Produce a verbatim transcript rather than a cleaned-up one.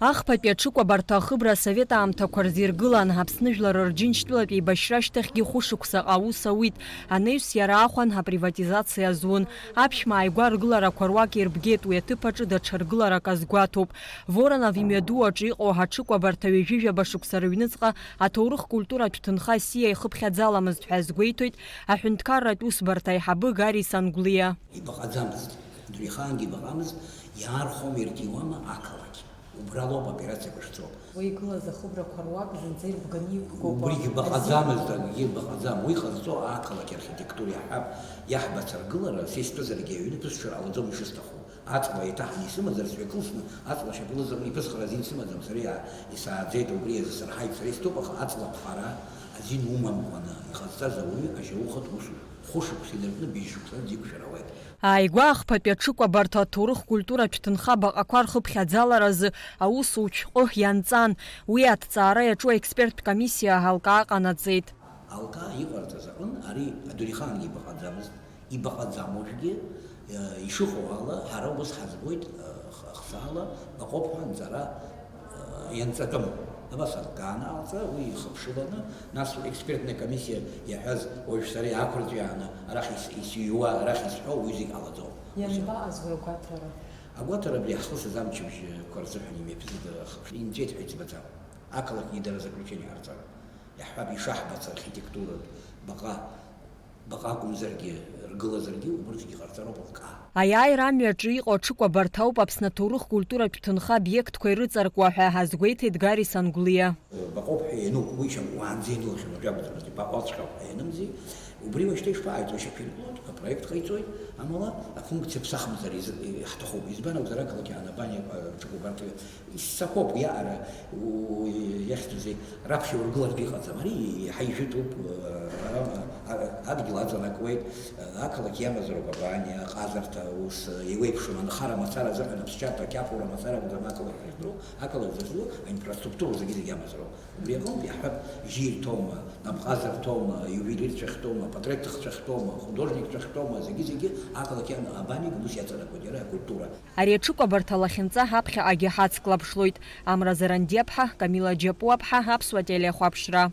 Ахԥатәи аҽыкәабарҭа ахыбра асовет аамҭақәа рзы иргылан, Аԥсны жәлар Рџьынџьтәылатә еибашьра ашьҭахьгьы хәышықәсаҟа аус ауит, анаҩс иара ахәан априватизациа азун. Аԥшәма ааигәа ргыларақәа руак ирбгеит, уи аҭыԥ аҿы даҽа ргыларак азгәаҭоуп. Воронов имҩаду аҿы иҟоу аҽыкәабарҭа ҩажәижәаба шықәса рыҩныҵҟа аҭоурых-культуратә ҭынха асиа ихыԥхьаӡаламызт ҳәа азгәеиҭоит аҳәынҭқарратә усбарҭа аиҳабы Гари Сангәлиа. Ибаҟаӡамызт, дунеихаангьы ибаҟамызт, иаархәама ирҭиуама ақалақь. Убра лоуп аоперациақәа шцо. Уи игылаз ахыбрақәа руак зынӡа ирбганы иқәгоуп. Убригьы баҟаӡамызт, акгьы баҟаӡам. Уи ҟазҵо ақалақь архитектура иаҳҳәап, иаҳбац аргылара, са истәызаргьы аҩны ԥысҽыр ҟалаӡом ишысҭаху. Аҵла еиҭаҳаны исымазар, сҩакылсны аҵла шьапыла зыркны иԥысхара азин сымаӡам, сара иа-, исааӡеит, убри азы сырҳаит, сара истәуп, аха аҵла ԥҟара азин умамкәаны иҟазҵаз ауаҩы ашьаухатә усуп. Хәышықәса инаркны быжьшықәса диқәшәар ауеит. Ааигәа ахԥатәи аҽыкәабарҭа аҭоурых-культуратә ҭынха баҟақәа рхыԥхьаӡаларазы аусутә шәҟәы ианҵан. Уи аҭҵаара иаҿу аексперттә комиссиа алкаа ҟанаҵеит. Алкаа иҟарҵаз аҟын ари адунеихаангьы ибаҟаӡамызт, ибаҟаӡам уажәгьы, э, ишыҟоу ала, ҳара убас ҳазбоит, э, х-, хсаала баҟоуп ҳәа анҵара, э, ианҵатәым. Абас алкаа анаалҵа, уи ихыԥшыланы, нас аекспертная комиссиа иаҳәаз уажә сара иаақәырҵәиааны арахь ис-, исыҩуа, арахь исҳәо уи зегь ҟалаӡом. Ианбаҟаз уи агәаҭара? Агәаҭара абри ҳхысыз амчыбжьқәа рзыҳәан имҩаԥысит ахыԥш-, инҵәеит ҳәа иӡбаӡам. Ақалақьгьы дара заключение ҟарҵароуп. Иаҳҳәап, ишаҳбац архитектуратә баҟа, баҟа акәымзаргьы, ргылазаргьы, убырҭгьы ҟарҵароуп алкаа. Аиааира амҩаҿы иҟоу аҽыкәабарҭа ауп Аԥсны аҭоурых-культуратә ҭынха обиектқәа ирыҵаркуа ҳәа азгәеиҭеит Гари Сангәлиа. Баҟоуп ҳәа иануп, уи шьам уаанӡа ианылахьан, уажә акәӡам, баҟоуҵәҟьоуп ҳәа ианымзи, убри уажәшьҭа ишԥааиҵо, ишьақәиргылоит, апроект ҟаиҵоит, амала афункциа ԥсахымзар изы-, ҳҭахуп. Избан акәзар, ақалақь аан абаниақәа аҽыкәабарҭа Исҭахуп иаара, у-, иахьӡузеи, раԥхьа ургылартә иҟаӡам. Ари иаҳа ижәытәуп, а, а, адгьыл аҵанакуеит, а, ақалақь иамазароуп абаниа, аҟазарҭа, ус, а, еиуеиԥшым, анхара мацара азыҳәан аԥсшьарҭа, ақьафура мацара акәӡам ақалақь ахьтәу, ақалақь зыхьӡу аинфраструктура зегьы-зегьы амазароуп. Убри аҟынтә иаҳҳәап, жьирҭоума, напҟазарҭоума, иувелирцәахьтәоума, апатреҭхцәахьтәоума, ахудожникцәахьтәоума, зегьы-зегьы ақалақь иан-, абаниагь ус иаҵанакуеит иара акультура. Ари аҽыкәабарҭа лахьынҵа ҳаԥхьаҟагьы ҳацклаԥшлоит. Амра Зарандиаԥҳа, Камила Џьапуаԥҳа, Аԥсуа телехәаԥшра.